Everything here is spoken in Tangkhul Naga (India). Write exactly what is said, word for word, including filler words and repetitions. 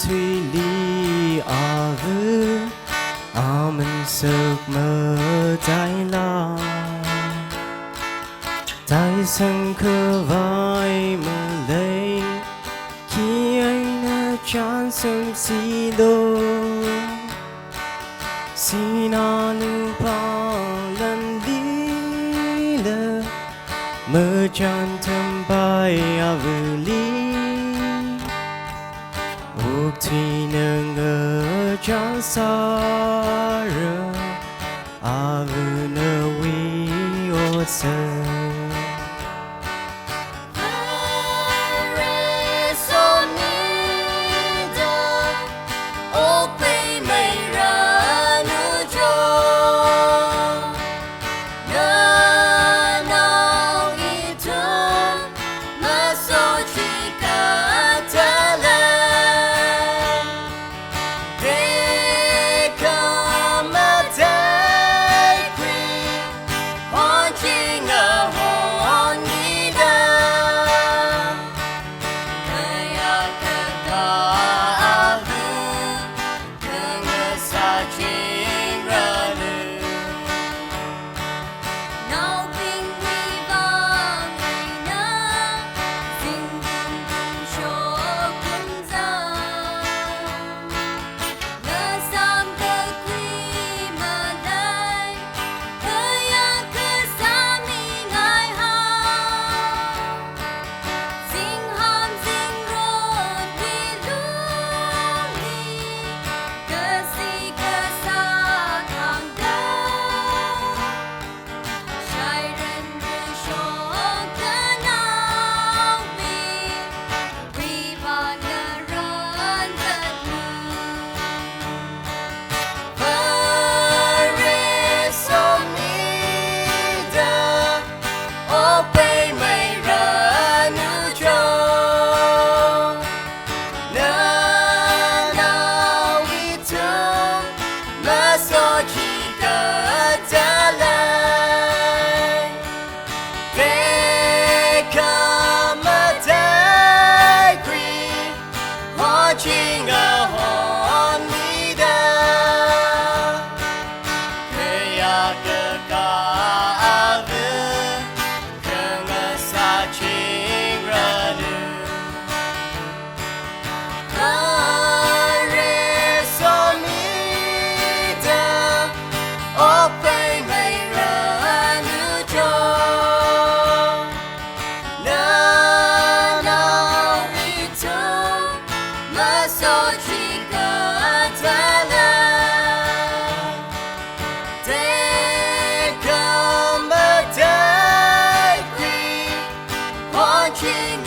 Thuili ava aman sakmataila, taisang khavai malei, khi eina chānsam silo. Sinā lupā lanlila, machān thampai avali, okthuina ngachān sāra, ava nawui otsak. Varesomida, okpei meira nujo. Nanao ithum masochikatala, tekhamatei khui, honching ahon mida. Kayākha ava, khangasā chingranu. Naobingwui vang eina, zingkum kumshok kumzā. Ngasām kakhui malei, kayākha sāmingai ha. Zingham zingrotwui lungli, kasi kasā thangda. Shairan rishong kanaomi, wiva naran tatmu. Varesomida, okpei meira nujo. Nanao ithum masochikatala, tekhamatei khui, honching ahon mida. Kayākha ava, khangasā chingranu. Varesomida, okpei meira nujo. Nanao ithum masochikatala, tekhamatei khui, honching